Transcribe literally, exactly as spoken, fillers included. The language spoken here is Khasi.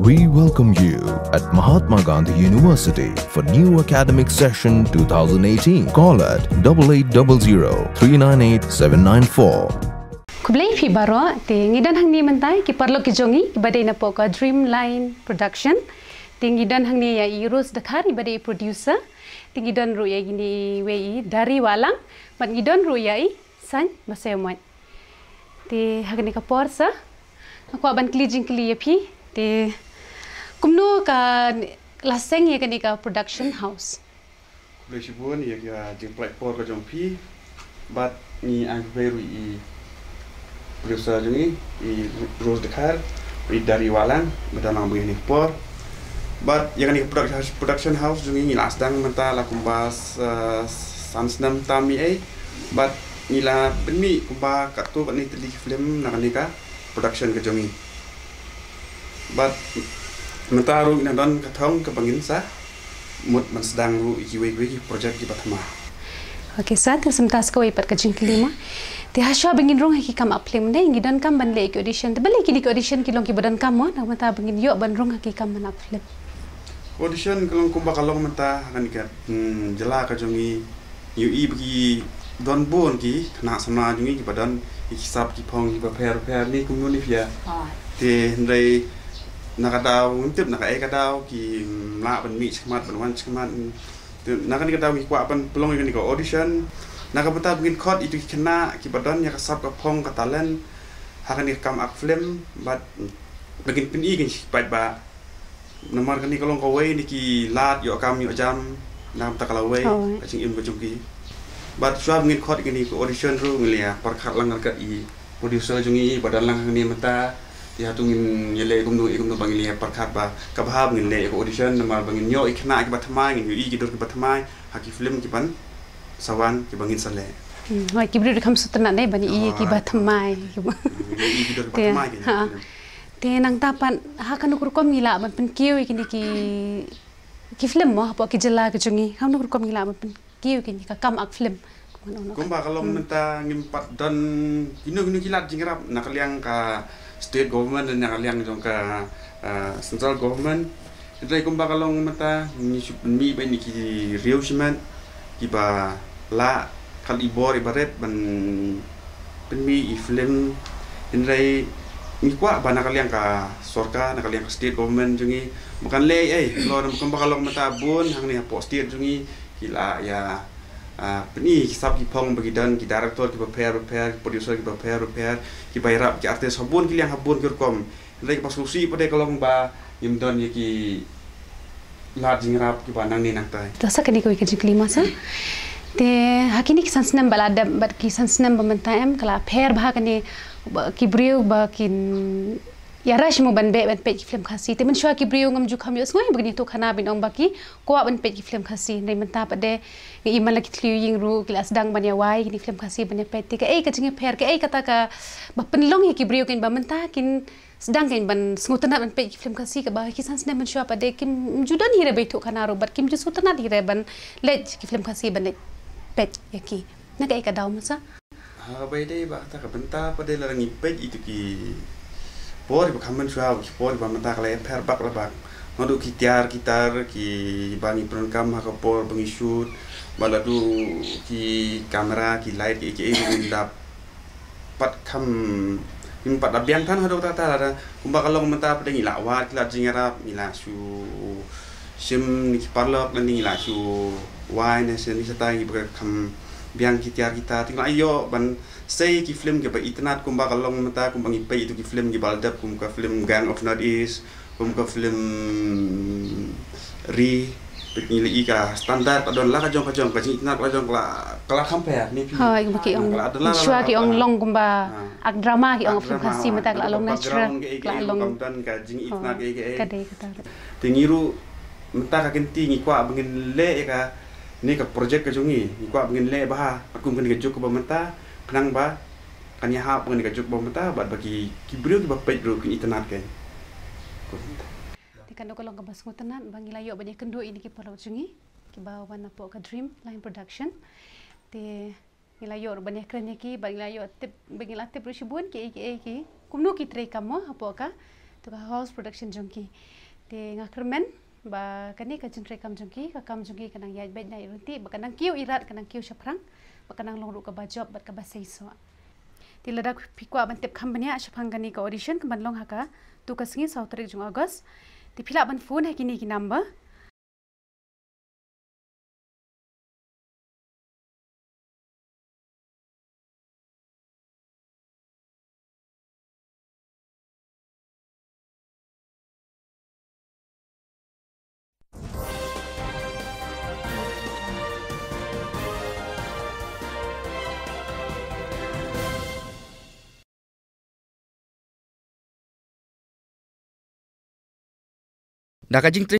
We welcome you at Mahatma Gandhi University for new academic session two thousand eighteen. Call at double eight double zero three nine eight seven nine four. Khublei phi baroh, te ngi don hangne mynta ki paralok ki jong ngi, kiba dei napoh ka Dreamline Production. Te ngi don hangne ïa i Rose Dkhar, iba dei i producer. Te ngi don ruh ïa kine iwei i Dari Wahlang, bad ngi don ruh ïa i Sain Basaiawmoit. Te ha kane ka por sa, nga kwah ban kylli jingkylli ïa phi. Te kumno ka la seng ïa kane ka production house? Khublei shibun ïa ka jingpynlait por ka jong phi. Bad ngi ai khublei ruh i producer jong ngi, i Rose Dkhar, i Dari Wahlang, mynta nang bagi ni por. Bad ïa kane ka production, production house jong ngi, ngi la sdang mynta la kumba sa, san snem tam ei. Bad ngi la pynmih kumba katto katne tylli ki film na kane ka production ka jong ngi. Bad mynta ruh ngi nang don ka thong kaba ngin sa mut ban sdang ruh ïa kiwei kiwei ki project kiba thymmai. Okay, sa te sa mynta sa kawei pat ka jingkylli mo. Te hashwa ba ngin rung ha ki kam act film ne, ngi donkam ban leh ki audition. Te balei kine ki audition ki long kiba donkam mo, na mynta ba ngin ïoh ban rung ha ki kam ban act film? Audition ka long kumba ka long mynta ha kane ka, hmm, jylla ka jong ngi. Ngi ïohi ba ki don bun ki khynnah samla jong ngi kiba don ki sap ki phong kiba pher pher ne kumno ne phi ïa. Te hynrei na ka daw ngim tip na kaei ka daw kim lah ban mih shakhmat ban wan shakhmat. Te na kane ka daw ngi kwah ban pynlong ïa kane ka audition na ka bynta ba ngin khot ïa ki khynnah kiba don ïa ka sap ka phong ka talent ha kane ka kam act film bad ba ngin pyni ïa ki paidbah. Namar kane ka long kawei na ki lad ïoh kam ïoh jam na ka bynta ka lawei ka jingim ka jong ki. Bad shuwa ba ngin khot ïa kane ka audition ruh ngi la ïa pyrkhat lang ryngkat i producer jong ngi ba don lang hangne mynta. Te hato ngin ïa leh kumno ïa kumno ba ngin ïa pyrkhat ba kaba hap ngin leh ïa ka audition namar ba ngin ïoh i khynnah kiba thymmai, ngin ïoh i ki dur kiba thymmai ha ki film kiban sa wan kiba ngin sa leh. Hmm, hooid, ki briew ruh kham sngewtynnat ne ban ïoh i kiba thymmai. Ngin ïoh i ki dur kiba thymmai ki film. Te nangta pat ha kano ka rukom ngi lah ban pynkiew ïa kine ki, ki film mo hapoh ki jylla ka jong ngi, ha kano ka rukom ngi lah ban pynkiew ïa kine ka kam act film? Kumba ka long mynta ngim pat don kino kino ki lad jingïarap na ka liang ka state government na ka liang jong ka, ah, central government. Hynrei kumba ka long mynta ngi shu pynmih ba ïa ki riew shimet kiba lah khlad i bor iba rit ban pynmih i film. Hynrei ngi kwah ba na ka liang ka sorkar, na ka liang ka state government jong ngi ba kan leh ei, kumba ka long mynta bun hangne hapoh state jong ngi ki la ïa, ah, pyni ki sap ki phong ba ki don ki director kiba pher ba pher, ki producer kiba pher ba pher, kiba ïarap ki artist ha bun ki liang ha bun ki rukom. Hynrei kaba sngewsih pat de ka long ba ngim don ïa ki lad jingïarap kiba nangne nangtai. Te sa kane kawei ka jingkylli mo sa. Te ha kine ki san snem ba la dep bad ki san snem ba mynta em ka la pher bha kane ba ki briew ba kin ïa rush mo ban beh ban peit ki film Khasi. Te mynshuwa ki briew ngam ju kham ïohsngew ba kin ïathuh khana ban ong ba ki kwah ban peit ki film Khasi. Hynrei mynta pat de ngi i man la ki thliew ïing ruh ki la sdang ban ïa wai kine film Khasi ban ïa peit. Te kaei ka jingïapher, kaei kata kaba pynlong ïa ki briew kin ba mynta kin sdang kein ban sngewtynnat ban peit ki film Khasi kaba ki san snem mynshuwa pat de kim ju don hi re ba ïathuh khana ruh bad kim ju sngewtynnat hi re ban leit ki film Khasi ban leit peit ïa ki. Na kaei ka daw mo sa? Ha, ba ïadei bad kata ka bynta pat de lada ngi peit ïa kito ki por ba kham mynshuwa, ki por ba mynta ka la ïapher bak la bak. Naduh ki tiar ki tar kiba ngi pyndonkam ha ka por ba ngi shoot, bad naduh ki camera, ki light, ki, ki, ki, ki dap pat kham, ngim pat da biang than haduh katta katta lada kumba ka long mynta pat de ngi la wad ki lad jingïarap, ngi la shu shim na ki paralok, lane ngi la shu wai na sha ni shatai kiba kham biang ki tiar ki tar, te ngi la ïoh ban sei ki film kiba itynnat kumba ka long mynta, kumba ngi peit ïa kito ki film kiba la dep kum ka film Gang of North East, kum ka film Ri, peit ngi la i ka standard ka don la ka jong ka jong, ka jingitynnat ka la jong ka la, ka la kham pher ne phi. Ha, ïa ba ki ong, ka la don la, la, mynshuwa la, ki ong la, long kumba, ha, act drama ki ong, act film drama, Khasi mynta ka la long natural, background ka ei ka ei, ka la long, kam don ka jingitynnat, ha, ka ei ka ei. Ka dei kata. Te ngi ruh mynta ka kynti ngi kwah ba ngin leh ïa kane ka project ka jong ngi, ngi kwah ba ngin leh bha kum kane ka juk kaba mynta, khnang ba kan ïahap ba ngin ïa ka juk ba mynta bad ba ki, ki briew kiba peit ruh kin itynnat kein. Te kano ka long kaba sngewtynnat ba ngi la ïoh ban ïakynduh ïa kine ki paralok jong ngi kiba wan napoh ka Dreamline Production. Te ngi la ïoh ruh ban ïakren ïa ki bad ngi la ïoh tip, bad ngi la tip ruh shibun kiei kiei ki, kumno ki trei kam mo hapoh ka To ka House Production jong ki. Te nga kyrmen ba kane ka jingtrei kam jong ki, ka kam jong ki ka nang ïaid beit na i rynti, ba ka nang kiew i rat, ka nang kiew shaphrang, ba ka nang long ruh kaba jop bad kaba seisoh. Te lada phi kwah ban tip kham bniah shaphang kane ka audition ka ban long ha ka tu ka sngi saw tarik jong August, te phi lah ban phone ha kine ki number. Da ka jingtrei